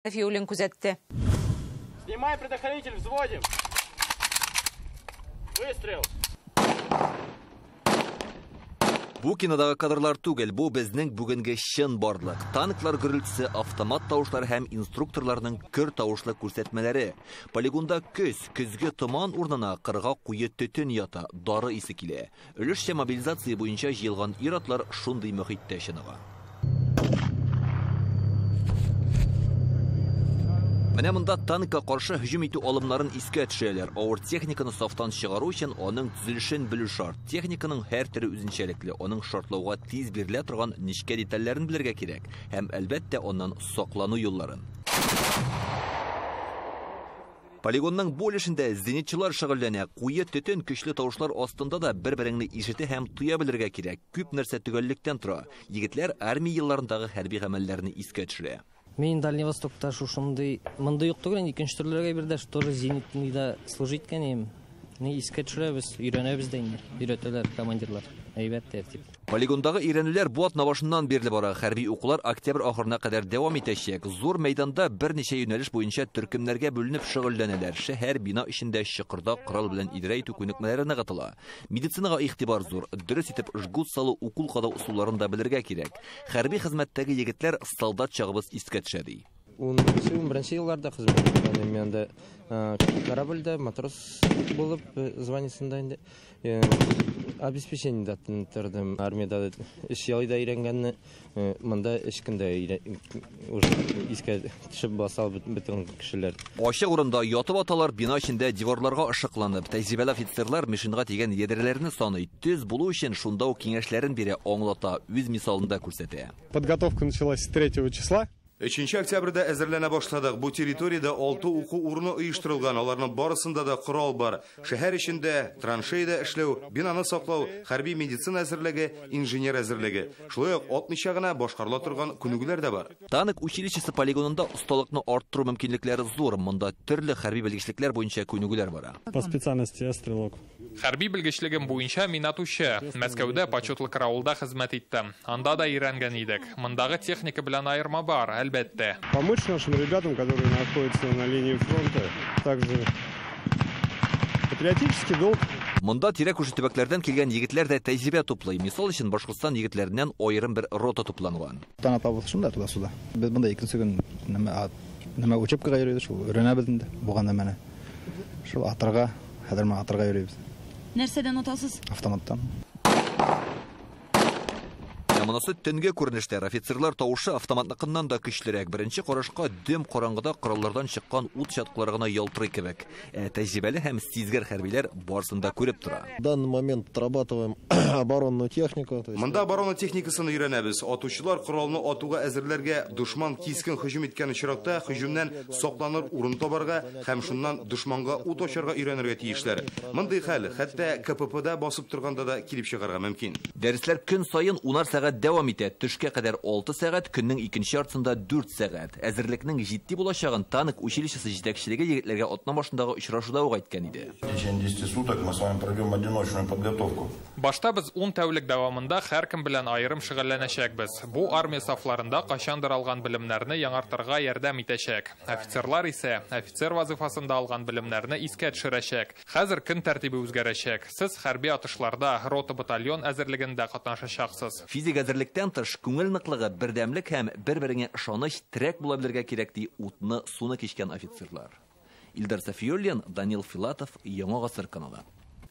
Сафиуллин күзәтте. Снимай предохранитель, взводим. Выстрел. Бу кинодагы кадрлар түгел, бу безнең бүгенге чынбарлык. Танклар гөрелтесе, автомат тавышлары һәм инструкторларның көр тавышлы күрсәтмәләре. Полигонда көз, көзге томан урынына кырга куе төтен ята, дары исе килә. Өлешчә мобилизация буенча җыелган ир-атлар шундый мөхиттә чыныга. Менә монда танкка каршы һөҗүм итү алымнарын искә төшерәләр. Авыр техниканы сафтан чыгару өчен аның төзелешен белү шарт. Техниканың һәр төре үзенчәлекле, аның шартлауга тиз бирелә торган нечкә детальләрен белергә кирәк һәм, әлбәттә, аннан саклану юлларын. Полигонның бу өлешендә зенитчылар шөгыльләнә. Куе төтен, көчле тавышлар астында да бер-береңне ишетә һәм тоя белергә кирәк. Күп нәрсә төгәллектән тора. Егетләр армия елларындагы хәрби гамәлләрне искә төшерә. Мин Дальний Востокта шушындый, мондый юк түгел, инде икенче төрләргә бирде, тоже зенитныйда служить иткән идем. Ни искә төшерәбез, өйрәнәбез дә инде. Өйрәтәләр командирлар. Әйбәт тәртип. Полигондагы өйрәнүләр бу атна башыннан бирле бара. Хәрби укулар октябрь ахырына кадәр дәвам итәчәк. Зур мәйданда берничә юнәлеш буенча төркемнәргә бүленеп шөгыльләнәләр. Шәһәр, бина эчендә чокырда корал белән идарә итү күнекмәләре ныгытыла. Медицинага игътибар зур. Дөрес итеп жгут салу, укол кадау ысулларын да белергә кирәк. Хәрби хезмәттәге егетләр солдат чагыбыз искә төшә ди. Унынчы, 11 елларда хезмәт иткән идем. Мин анда корабльдә матрос булып званиесында инде обеспечениедә тордым. Армиядә өч ел да өйрәнгәнне, монда өч көндә уже искә төшеп баса бөтен кешеләр. Ачык урында ятып аталар, бина эчендә диварларга ышыкланып, тәҗрибәле офицерлар мишеньга тигән ядрәләрне саный. Төз булу өчен шунда ук киңәшләрен бирә, аңлата, үз мисалында күрсәтә. Подготовка началась с 3 числа. 3 октябрьдә әзерләнә башладык. Бу территориядә 6 уку урыны оештырылган. Аларның барысында да корал бар. Шәһәр эчендә траншеяда эшләү, бинаны саклау, хәрби медицина әзерлеге, инженер әзерлеге. Шулай ук атмыйча гына башкарыла торган күнегүләр дә бар. Танк училищесы полигонында осталыкны арттыру мөмкинлекләре зур. Монда төрле хәрби белгечлекләр буенча күнегүләр бара. По специальности я стрелок. Хәрби белгечлегем буенча мин атучы. Мәскәүдә почетлы караулда хезмәт иттем. Анда да өйрәнгән идек. Мондагы техника белән аерма бар, әлбәттә. Помочь нашим ребятам, которые находятся на линии фронта, также патриотический долг. Монда тирә-күрше төбәкләрдән килгән егетләр дә тәҗрибә туплый. Мисал өчен, Башкортстан егетләреннән аерым бер рота тупланган. Тана Павлов шунда туда-сюда. Без монда икенче көн нәмә учебкага йөрибез, шул өйрәнәбез инде булган нәмәне. Шул атырга, хәзер менә атырга йөрибез. Нәрсәдән атасыз? Автоматтан. Ә монысы төнге күренешләр. Офицерлар тавышы автоматныкыннан да көчлерәк. Беренче карашка дөм караңгыда кораллардан чыккан ут чаткылары гына ялтырый кебек. Ә тәҗрибәле һәм сизгер хәрбиләр барысын да күреп тора. В данный момент отрабатываем оборонную технику. Монда оборона техникасын өйрәнәбез. Атучылар коралны атуга әзерләргә, дошман кискен һөҗүм иткән очракта һөҗүмнән сакланыр урын табарга һәм шуннан дошманга ут ачарга өйрәнергә тиешләр. Мондый хәл хәтта КППда басып торганда да килеп чыгарга мөмкин. Дәресләр көн саен унар сәгать дәвам итә. Төшкә кадәр 6 сәгать, көннең икенче яртысында 4 сәгать. Әзерлекнең җитди булачагын танк училищесы җитәкчелеге егетләргә атна башындагы очрашуда ук әйткән иде. В течение 10 суток мы с вами проведем одиночную подготовку. Башта без 10 тәүлек дәвамында һәркем белән аерым шөгыльләнәчәкбез. Бу армия сафларында кайчандыр алган белемнәрне яңартырга ярдәм итәчәк. Офицерлар исә офицер вазифасында алган белемнәрне искә төшерәчәк. Хәзер көн тәртибе үзгәрәчәк. Сез хәрби атышларда рота батальон әзерлегендә катнашачаксыз. Физик әзерлектән тыш күңел ныклыгы, бердәмлек һәм бер-береңә ышаныч терәк була белергә кирәк, ди утны, суны кичкән офицерлар. Илдар Сафиуллин, Данил Филатов, Яңа Гасыр каналы.